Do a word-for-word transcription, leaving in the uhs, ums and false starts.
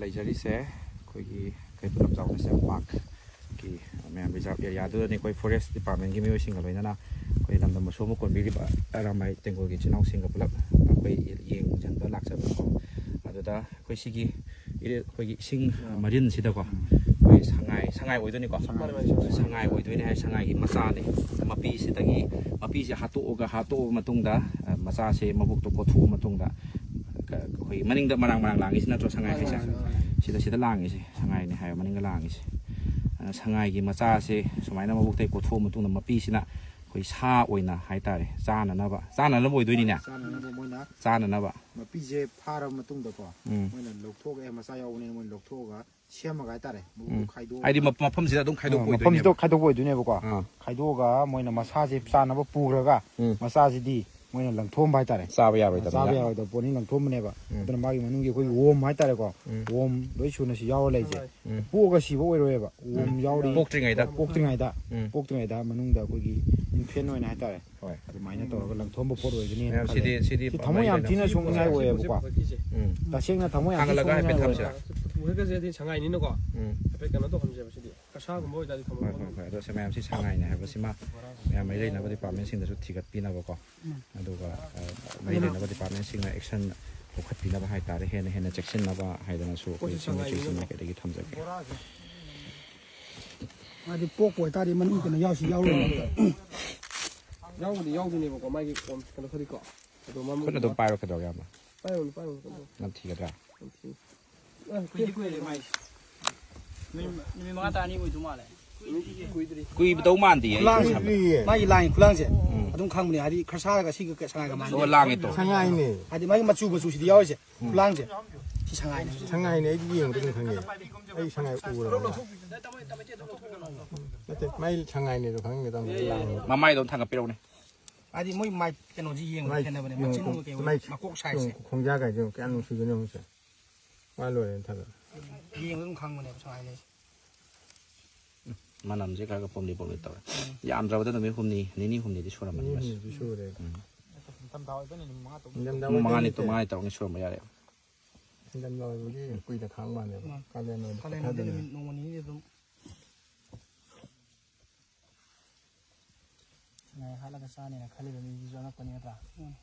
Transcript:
ꯂꯩꯖꯔꯤꯁꯦ ꯑꯩꯈꯣꯏꯒꯤ ꯀꯩꯕꯨꯜ ꯂꯝꯖꯥꯎ ꯅꯦꯁꯅꯦꯜ ꯄꯥꯔꯛꯀꯤ ꯃꯌꯥꯝ ꯔꯤꯖꯥꯔꯚ ꯑꯦꯔꯤꯌꯥꯗꯨꯗꯅꯤ꯫ ꯑꯩꯈꯣꯏ ꯐꯣꯔꯦꯁ ꯗꯤꯄꯥꯔꯠꯃꯦꯟꯒꯤ ꯃꯤꯑꯣꯏꯁꯤꯡꯒ ꯂꯣꯏꯅꯅ ꯑꯩꯈꯣꯏ ꯂꯝꯗꯝ ꯑꯁꯣꯝꯕ ꯀꯣꯟꯕꯤꯔꯤꯕ ꯑꯔꯥꯝꯕꯥꯏ ꯇꯦꯡꯒꯣꯜꯒꯤ ꯏꯆꯤꯜ ꯏꯅꯥꯎꯁꯤꯡꯒ ꯄꯨꯂꯞ ꯑꯩꯈꯣꯏ ꯌꯦꯡꯁꯤꯟꯕ ꯂꯥꯛꯆꯕꯀꯣ꯫ ꯑꯗꯨꯗ ꯑꯩꯈꯣꯏ ꯁꯤꯒꯤ ꯏꯔꯦ-, ꯑꯩꯈꯣꯏꯒꯤ ꯏꯁꯤꯡ ꯃꯔꯤꯟꯁꯤꯗꯀꯣ ꯑꯩꯈꯣꯏ ꯁꯉꯥꯏ, ꯁꯉꯥꯏ ꯑꯣꯏꯗꯣꯏꯅꯤꯀꯣ꯫ ꯃꯥꯅꯦ, ꯃꯥꯅꯦ, ꯁꯉꯥꯏ꯫ ꯁꯉꯥꯏ ꯑꯣꯏꯗꯣꯏꯅꯤ ꯍꯥꯏ, ꯁꯉꯥꯏꯒꯤ ꯃꯆꯥꯅꯤ꯫ ꯃꯄꯤꯁꯤꯗꯒꯤ, ꯃꯄꯤꯁꯦ ꯍꯥꯠꯇꯣꯛꯑꯒ, ꯍꯥꯠꯇꯣꯛꯑꯕ ꯃꯇꯨꯡꯗ, ꯑ, ꯃꯆꯥꯁꯦ ꯃꯕꯨꯛꯇꯣ ꯀꯣꯊꯣꯛꯑꯕ ꯃꯇꯨꯡꯗ, ꯀ-, ꯑꯩꯈꯣꯏꯒꯤ ꯃꯅꯤꯡꯗ ꯃꯔꯥꯡ ꯃꯔꯥꯡ ꯂꯥꯡꯉꯤꯁꯤ ꯅꯠꯇ꯭ꯔꯣ ꯁꯉꯥꯏ ꯍꯥꯏꯁꯦ? ꯃꯥꯅꯦ, ꯃꯥꯅꯦ꯫ ꯁꯤꯗ, ꯁꯤꯗ ꯂꯥꯡꯉꯤꯁꯦ ꯁꯉꯥꯏꯅꯦ ꯍꯥꯏꯕ, ꯃꯅꯤꯡꯗ ꯂꯥꯡꯉꯤꯁꯦ꯫ ꯑꯗꯨꯅ ꯁꯉꯥꯏꯒꯤ ꯃꯆꯥꯁꯦ ꯁꯨꯃꯥꯏꯅ ꯃꯕꯨꯛꯇꯒꯤ ꯀꯣꯊꯣꯛꯑ ꯃꯇꯨꯡꯗ ꯃꯄꯤꯁꯤꯅ ꯑꯩꯈꯣꯏ ꯁꯥ ꯑꯣꯏꯅ ꯍꯥꯏꯇꯥꯔꯦ, ꯆꯥꯅꯅꯕ, ꯆꯥꯅꯅꯕ ꯑꯣꯏꯗꯣꯏꯅꯤꯅꯦ? ꯆꯥꯅꯅꯕ ꯃꯣꯏꯅ ꯆꯥꯅꯅꯕ꯫ ꯃꯄꯤꯁꯦ ꯐꯥꯔꯕ ꯃꯇꯨꯡꯗꯀꯣ, ꯎꯝ꯫ ꯃꯣꯏꯅ ꯂꯧꯊꯣꯛꯑꯦ, ꯃꯆꯥ ꯌꯥꯎꯕꯅꯤꯅ ꯃꯣꯏꯅ ꯂꯧꯊꯣꯛꯑꯒ ꯁꯦꯝꯃꯒ ꯍꯥꯏꯇꯥꯔꯦ, ꯃꯕꯨꯛꯇꯣ ꯎꯝ꯫ ꯈꯥꯏꯗꯣꯛꯑꯒ꯫ ꯍꯥꯏꯗꯤ ꯃꯞ-, ꯃꯐꯝꯁꯤꯗ ꯑꯗꯨꯝ ꯈꯥꯏꯗꯣꯛꯄ ꯑ, ꯑꯣꯏꯗꯣꯏꯅꯦꯕ? ꯃꯐꯝꯁꯤꯗ ꯈꯥꯏꯗꯣꯛꯄ ꯑꯣꯏꯗꯣꯏꯅꯦꯕꯀꯣ꯫ ꯑꯥ꯫ ꯈꯥꯏꯗꯣꯛꯑꯒ ꯃꯣꯏꯅ ꯃꯁꯥꯁꯦ ꯆꯥꯅꯕ ꯄꯨꯈ꯭ꯔꯒ, ꯎꯝ꯫ ꯃꯆꯥꯁꯤꯗꯤ ꯃꯣꯏꯅ ꯂꯪꯊꯣꯛꯑꯝꯕ ꯍꯥꯏꯇꯥꯔꯦ꯫ ꯆꯥꯕ ꯌꯥꯔꯣꯏꯗꯕꯅꯤꯅ꯫ ꯆꯥꯕ ꯌꯥꯔꯣꯏꯗꯕ ꯄꯣꯠꯅꯤ, ꯂꯪꯊꯣꯛꯑꯝꯕꯅꯦꯕ꯫ ꯎꯝ꯫ ꯑꯗꯨꯅ ꯃꯥꯒꯤ ꯃꯅꯨꯡꯒꯤ ꯑꯩꯈꯣꯏꯒꯤ ꯋꯣꯝ ꯍꯥꯏꯇꯥꯔꯦꯀꯣ, ꯎꯝ꯫ ꯋꯣꯝ ꯂꯣꯏ ꯁꯨꯅ ꯁꯤ ꯌꯥꯎꯔ ꯂꯩꯁꯦ꯫ ꯎꯝ꯫ ꯄꯣꯛꯑꯒ ꯁꯤꯕ ꯑꯣꯏꯔꯣꯏꯕ, ꯋꯣꯝ ꯎꯝ꯫ ꯌꯥꯎꯔꯤ꯫ ꯄꯣꯛꯇ꯭ꯔꯤꯉꯩꯗ꯫ ꯄꯣꯛꯇ꯭ꯔꯤꯉꯩꯗ, ꯎꯝ꯫ ꯄꯣꯛꯇ꯭ꯔꯤꯉꯩꯗ ꯃꯅꯨꯡꯗ ꯑꯩꯈꯣꯏꯒꯤ ꯏꯟꯐꯦꯟ ꯑꯣꯏꯅ ꯍꯥꯏꯇꯥꯔꯦ꯫ ꯍꯣꯏ꯫ ꯑꯗꯨꯃꯥꯏꯅ ꯇꯧꯔꯒ ꯂꯪꯊꯣꯛꯑꯝꯕ ꯄꯣꯠ ꯑꯣꯏꯒꯅꯤꯅ ꯃꯌꯥꯝ ꯈꯜꯂꯦ꯫ ꯁꯤꯗꯤ, ꯁꯤꯗꯤ ꯁꯤ ꯊꯃꯣꯏ ꯌꯥꯝ ꯊꯤꯅ ꯁꯣꯛꯅꯤꯡꯉꯥꯏ ꯑꯣꯏꯌꯦꯕꯀꯣ꯫ ꯎꯝ꯫ ꯇꯁꯦꯡꯅ ꯊꯃꯣꯏ ꯌꯥꯝ ꯊꯤꯅ ꯊꯥꯡꯒꯠꯂꯒ ꯍꯥꯏꯐꯦꯠ ꯁꯣꯛꯅꯤꯡꯉꯥꯏ ꯑꯣꯏꯌꯦꯕ꯫ ꯊꯝꯁꯤꯔꯥ? ꯄꯨꯈꯠꯀꯁꯦ ꯍꯥꯏꯗꯤ ꯁꯉꯥꯏꯅꯤꯅꯀꯣ꯫ ꯎꯝ꯫ ꯍꯥꯏꯐꯦꯠ ꯀꯩꯅꯣ ꯇꯧꯍꯟꯁꯦꯕ ꯁꯤꯗꯤ꯫ ꯀꯁꯥꯒꯨꯝꯕ ꯑꯣꯏꯇꯥꯔꯗꯤ ꯊꯝꯕ ꯍꯣꯏ, ꯍꯣꯏ, ꯐꯒꯅꯤ꯫ ꯍꯣꯏ꯫ ꯑꯗꯣ ꯁꯤ ꯃꯌꯥꯝꯁꯤ ꯁꯉꯥꯏꯅꯦ ꯍꯥꯏꯕꯁꯤꯃ ꯃꯌꯥꯝ ꯃꯔꯤ ꯂꯩꯅꯕ ꯗꯤꯄꯥꯔꯠꯃꯦꯟꯁꯤꯡꯗꯁꯨ ꯊꯤꯒꯠꯄꯤꯅꯕꯀꯣ꯫ ꯎꯝ꯫ ꯑꯗꯨꯒ, ꯑ, ꯃꯔꯤ ꯂꯩꯅꯕ ꯗꯤꯄꯥꯔꯠꯃꯦꯟꯁꯤꯡꯅ ꯑꯦꯛꯁꯟ ꯂꯧꯈꯠꯄꯤꯅꯕ ꯍꯥꯏꯇꯥꯔꯦ, ꯍꯦꯟꯅ ꯍꯦꯟꯅ ꯆꯦꯛꯁꯤꯟꯅꯕ ꯍꯥꯏꯗꯅꯁꯨ ꯑꯩꯈꯣꯏ ꯑꯩꯈꯣꯏ ꯁꯤꯒꯤ ꯁꯉꯥꯏ ꯃꯤꯑꯣꯏꯁꯤꯡ ꯃꯤꯅꯀꯣ꯫ ꯃꯥꯏꯀꯩꯗꯒꯤ ꯊꯝꯖꯒꯦ꯫ ꯃꯥꯗꯤ ꯄꯣꯛꯄ ꯑꯣꯏꯇꯥꯔꯗꯤ ꯃꯅꯨꯡ ꯀꯩꯅꯣ ꯌꯥꯎꯁꯤ ꯌꯥꯎꯔꯣꯏ꯫ ꯌꯥꯎꯕꯨꯗꯤ ꯌꯥꯎꯗꯣꯏꯅꯦꯕꯀꯣ, ꯃꯥꯒꯤ ꯀꯣꯝ-, ꯀꯩꯅꯣ ꯈꯔꯤꯀꯣ꯫ ꯑꯗꯣ ꯃꯃꯨ-, ꯈꯨꯠꯅ ꯑꯗꯨꯝ ꯄꯥꯏꯔꯣ, ꯀꯩꯗꯧꯔꯒꯦ, ꯏꯌꯥꯝꯕ? ꯄꯥꯏꯔꯨꯅꯨ, ꯄꯥꯏꯔꯨꯅꯨ, ꯄꯥꯏꯔꯨꯅꯨ꯫ ꯅꯝꯊꯤꯒꯗ꯭ꯔꯥ? ꯅꯝꯊꯤ꯫ ꯑ, ꯀꯨꯏꯗꯤ ꯀꯨꯏꯔꯦ ꯃꯥꯏꯁꯦ꯫ ꯅꯨꯃꯤꯠ, ꯅꯨꯃꯤꯠ ꯃꯉꯥ ꯇꯔꯥꯅꯤ ꯑꯣꯏꯗꯧ ꯃꯥꯜꯂꯦ꯫ ꯀꯨꯏꯗꯤ ꯀꯨꯏꯗ꯭ꯔꯤ꯫ ꯀꯨꯏꯗꯧ ꯃꯥꯟꯗꯦ ꯑꯩ ꯈꯨꯂꯥꯡꯁꯦ, ꯁꯨꯝ ꯈꯟꯕꯗ꯫ ꯀꯨꯏꯗ꯭ꯔꯤꯌꯦ꯫ ꯃꯥꯒꯤ ꯂꯥꯏꯟ ꯈꯨꯂꯥꯡꯁꯦ ꯎꯝ꯫ ꯑꯗꯨꯝ ꯈꯪꯕꯅꯦ, ꯍꯥꯏꯗꯤ ꯈꯔ ꯁꯥꯔꯒ ꯁꯤꯒ ꯁꯉꯥꯏꯒ ꯃꯥꯟꯅꯗꯦ꯫ ꯑꯣ, ꯂꯥꯡꯉꯦ ꯇꯣ꯫ ꯁꯉꯥꯏꯅꯦ꯫ ꯍꯥꯏꯗꯤ ꯃꯥꯒꯤ ꯃꯆꯨ ꯃꯆꯨꯁꯤꯗꯤ ꯌꯥꯎꯔꯤꯁꯦ꯫ ꯎꯝ꯫ ꯈꯨꯂꯥꯡꯁꯦ꯫ ꯁꯤ ꯁꯉꯥꯏꯅꯦ ꯍꯧꯖꯤꯛ꯫ ꯁꯉꯥꯏꯅꯦ, ꯑꯩꯗꯤ ꯌꯦꯡꯕꯗ ꯑꯗꯨꯝ ꯈꯪꯉꯦ꯫ ꯑꯩ ꯁꯉꯥꯏ ꯎꯔꯕꯅꯦ꯫ ꯅꯠꯇꯦ, ꯃꯥꯏ ꯁꯉꯥꯏꯅꯦꯗꯣ ꯈꯪꯉꯦ, ꯇꯥꯃꯣ, ꯂꯥꯡꯉꯦ꯫ ꯃꯃꯥꯏꯗꯣ ꯑꯝ ꯊꯥꯡꯒꯠꯄꯤꯔꯛꯎꯅꯦ꯫ ꯍꯥꯏꯗꯤ ꯃꯣꯏ ꯃꯥꯏ ꯀꯩꯅꯣꯁꯤ ꯌꯦꯡꯕꯗ ꯃꯥꯏ ꯈꯦꯠꯅꯕꯅꯦ, ꯃꯥꯏ ꯃꯆꯤꯟ ꯃꯀꯣꯛ ꯁꯥꯏꯖꯁꯦ꯫ ꯈꯣꯡ-, ꯈꯣꯡꯖꯥ ꯀꯥꯏꯁꯦ ꯌꯦꯡꯉꯨ, ꯀꯌꯥ ꯅꯨꯡꯁꯤꯒꯦꯅꯦ ꯌꯦꯡꯉꯨꯁꯦ꯫ ꯃꯥ ꯂꯣꯏꯔꯦꯅ ꯊꯥꯡꯒꯠꯂꯦ꯫ ꯌꯦꯡꯕꯗ ꯑꯗꯨꯝ ꯈꯪꯕꯅꯦꯕ ꯁꯉꯥꯏ ꯂꯩꯁꯦ꯫ ꯃꯅꯝꯁꯦ ꯈꯔ ꯈꯔ ꯄꯣꯝꯂꯤ ꯄꯣꯝꯂꯤ ꯇꯧꯋꯦ꯫ ꯎꯝ꯫ ꯌꯥꯝꯗ꯭ꯔꯕꯗ ꯅꯨꯃꯤꯠ ꯍꯨꯝꯅꯤ, ꯅꯤꯅꯤ ꯍꯨꯝꯅꯤꯗꯤ ꯁꯨꯔꯝꯃꯅꯤ ꯅꯤꯅꯤ ꯃꯁꯤ꯫ ꯍꯨꯝꯅꯤꯗꯤ ꯁꯨꯔꯦ꯫ ꯎꯝ꯫ ꯅꯤꯡꯊꯝꯊꯥ ꯑꯣꯏꯕꯅꯤꯅ ꯅꯨꯃꯤꯠ ꯃꯉꯥ ꯇꯔꯨꯛ ꯅꯤꯡꯊꯝꯊꯥ ꯅꯨꯃꯤꯠ ꯃꯉꯥꯅꯤ ꯑꯣꯏꯕꯅꯤꯅ ꯇꯔꯨꯛ, ꯃꯉꯥꯅꯤ ꯇꯔꯨꯛꯅꯤ ꯁꯨꯔꯝꯕ ꯌꯥꯔꯦ꯫ ꯅꯤꯡꯊꯝꯊꯥ ꯑꯣꯏꯕꯒꯤ ꯀꯨꯏꯅ ꯈꯥꯡ ꯃꯥꯜꯂꯦꯕ꯫ ꯎꯝ꯫ ꯀꯥꯂꯦꯟ ꯑꯣꯏꯕ ꯀꯥꯂꯦꯟ ꯑꯣꯏꯕꯗꯤ ꯄꯠꯊꯗꯅ꯫ ꯅꯨꯃꯤꯠ ꯅꯣꯡꯃ ꯅꯤꯅꯤꯗꯤ ꯑꯗꯨꯝ ꯉꯥꯏ ꯍꯥꯠꯂꯒ ꯆꯥꯅꯦꯅ ꯈꯜꯂꯤꯕ ꯃꯤꯁꯤꯁꯨ ꯑꯉꯛꯄꯅꯤ ꯅꯠꯇ꯭ꯔꯥ? ꯎꯝ꯫